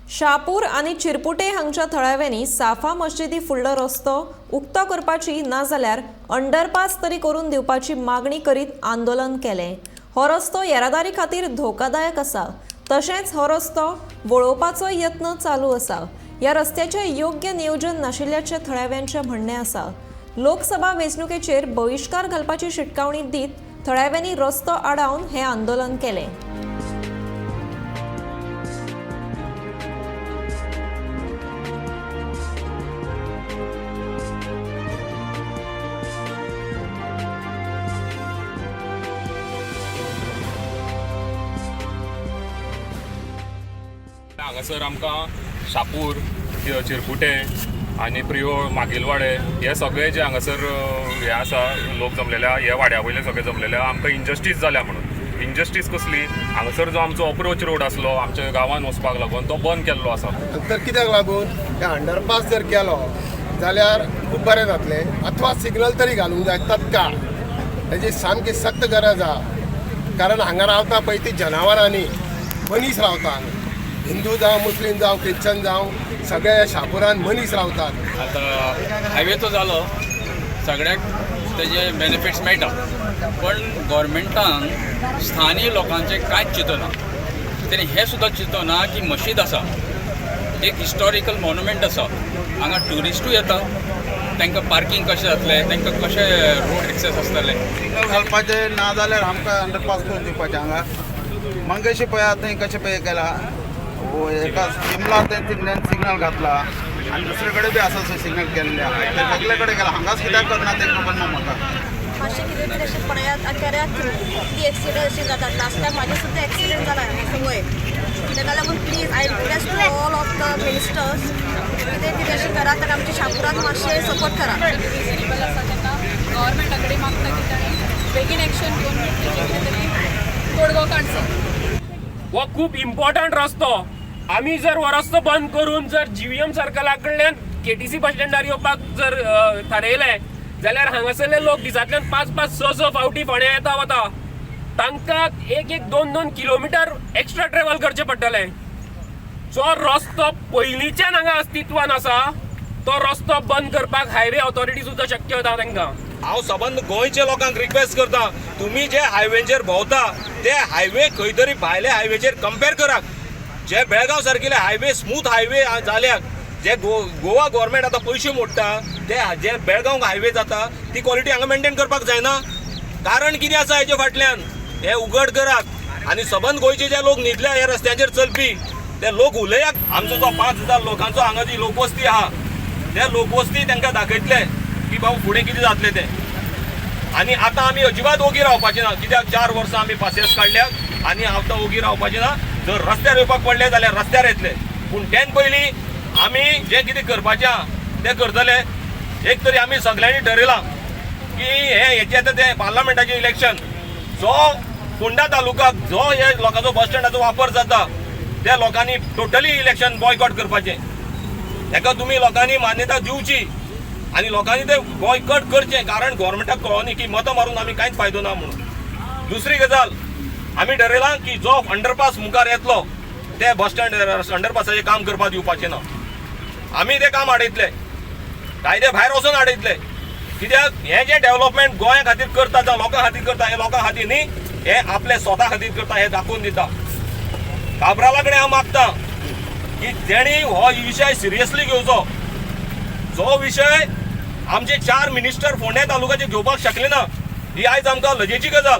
शापूर आनी चिरपुटे हांगच्या थळाव्यांनी साफा मस्जिदी फुडलो रस्तो उक्तो करपाची नाजाल्यार अंडरपास तरी करून दिवपाची मागणी करीत आंदोलन केलें. हो रस्तो येरादारी खातीर धोकादायक आसा, तशेंच हो रस्तो वळोवपाचो यत्न चालू आसा. ह्या रस्त्याचें योग्य नियोजन नाशिल्ल्याचें थळाव्यांचें म्हणणें आसा. लोकसभा वेंचणुकेचेर बहिश्कार घालपाची शिटकावणी दीत थळाव्यांनी रस्तो आडावन हें आंदोलन केलें. हांगासर आमकां शापूर, चिरपुटे आनी प्रियोळ, मागीलवाडे हे सगळे जे हांगासर हे आसा लोक जमलेले, हे वाड्या वयले सगळे जमलेले, आमकां इनजस्टीस जाल्या म्हणून. इनजस्टीस कसली? हांगासर जो आमचो अप्रोच रोड आसलो आमच्या गांवान वचपाक लागून तो बंद केल्लो आसा. तर कित्याक लागून हे अंडरपास जर केलो जाल्यार खूब बरें जातलें, अथवा सिग्नल तरी घालूंक जाय तत्काळ. हेजी सामकी सक्त गरज आहा, कारण हांगा रावता पळय ती जनावरां न्ही, मनीस रावता हांगा. हिंदू जावं, मुस्लीम जावं, क्रिश्चन जावं, सगळ्या शापुरान मनीस रावतात. आतां हायवे तो जालो, सगळ्याक तेजे बेनिफिट्स मेळटा, पण गोवोरमेंटान स्थानीय लोकांचें कांयच चिंतना. तेणी हें सुद्दां चिंतना की मशीद आसा, एक हिस्टॉरिकल मॉन्युमेंट आसा, हांगा ट्युरिस्टूय येता, तांकां पार्कींग कशें जातलें, तांकां कशें रोड एक्सेस आसतलें. सिग्नल घालपाचें ना जाल्यार आमकां अंडरपास करून दिवपाचें. हांगा मंगेशी पळयात, थंय कशें पळय केला, एका चिमला थंय सिग्नल घातला आनी दुसरे कडेन बी आसा थंय सिग्नल केल्ले आहा. ते सगळे कडेन केला, हांगाच कित्याक करना तें खबर ना म्हाका. मातशें कितें तरी अशें पळयात आनी करात, कितली एक्सिडंट अशें जातात. लास्ट टायम म्हाजें सुद्दां एक्सिडंट जाला वयर. ताका लागून please I request to all of the ministers, कितें कितें अशें करात आनी आमच्या शापुराक मातशें सपोर्ट करात. रिजनेबल आसा तेन्ना गव्हर्मेंटा कडेन मागता की ताणें बेगीन एक्शन घेवन तेजेर कितें तरी तोडगो काडचो. हो खूब इम्पॉर्टंट रस्तो. आमी जर हो रस्तो बंद करून जर जीव्हीएम सर्कला कडल्यान केटीसी बस स्टँडार येवपाक जर थारयलें जाल्यार हांगासरले लोक दिसांतल्यान 5-5, 6-6 फावटी फोंड्या येता वता, तांकां 1-1, 2-2 किलोमिटर एक्स्ट्रा ट्रॅव्हल करचें पडटलें. जो रस्तो पयलींच्यान हांगा अस्तित्वान आसा तो रस्तो बंद करपाक हायवे ऑथॉरिटी सुद्दां शक्य ना तांकां. हांव सबंद गोंयच्या लोकांक रिक्वेस्ट करता, तुमी जे हायवेचेर भोंवता ते हायवे खंय तरी भायले हायवेचेर कंपेर करात. जे बेळगांव सारकिले हायवे, स्मूथ हायवे जाल्याक जे गोवा गव्हर्मेंट आतां पयशे मोडटा, ते जे बेळगांव हायवे जाता ती क्वॉलिटी हांगा मेनटेन करपाक जायना. कारण कितें आसा हेजे फाटल्यान हें उगड करात. आनी सबंद गोंयचे जे लोक न्हिदल्या ह्या रस्त्यांचेर चलपी ते लोक उलयात. आमचो जो 5,000 लोकांचो हांगा जी लोकवस्ती आहा ते लोकवस्ती तांकां दाखयतले की बाबा फुडें कितें जातलें तें. आनी आतां आमी अजिबात ओगी रावपाचें ना, कित्याक 4 वर्सां आमी पासियेंस काडल्यात आनी आतां ओगी रावपाचें ना. जर रस्त्यार येवपाक पडलें जाल्यार रस्त्यार येतले, पूण तेन पयलीं आमी जें कितें करपाचें आहा तें करतले. एक तरी आमी सगल्यांनी ठरयलां की हें हेचें आतां तें पार्लमेंटाचें इलेक्शन, जो फोंडा तालुकाक जो हे लोकांचो बस स्टँडाचो वापर जाता त्या लोकांनी टोटली इलेक्शन बॉयकॉट करपाचें. हेका तुमी लोकांनी मान्यता दिवची आनी लोकांनी ते बॉयकॉट करचें, कारण गव्हर्मेंटाक कळोनी की मतां मारून आमी कांयच फायदो ना म्हणून. दुसरी गजाल आमी ठरयलां की जो अंडरपास मुखार येतलो ते बस स्टँड अंडरपासाचें काम करपाक दिवपाचें ना. आमी तें काम आडयतले, कायदे भायर वचून आडयतले. कित्याक हें जें डेव्हलपमेंट गोंया खातीर करता जावं लोकां खातीर करता, हें लोकां खातीर न्ही, हें आपले स्वता खातीर करता हें दाखोवन दिता. काब्राला कडेन हांव मागता की तेणी हो विशय सिरियसली घेवचो. जो विशय आमचे 4 मिनिस्टर फोंड्या तालुक्याचे घेवपाक शकले ना, ही आयज आमकां लजेची गजाल.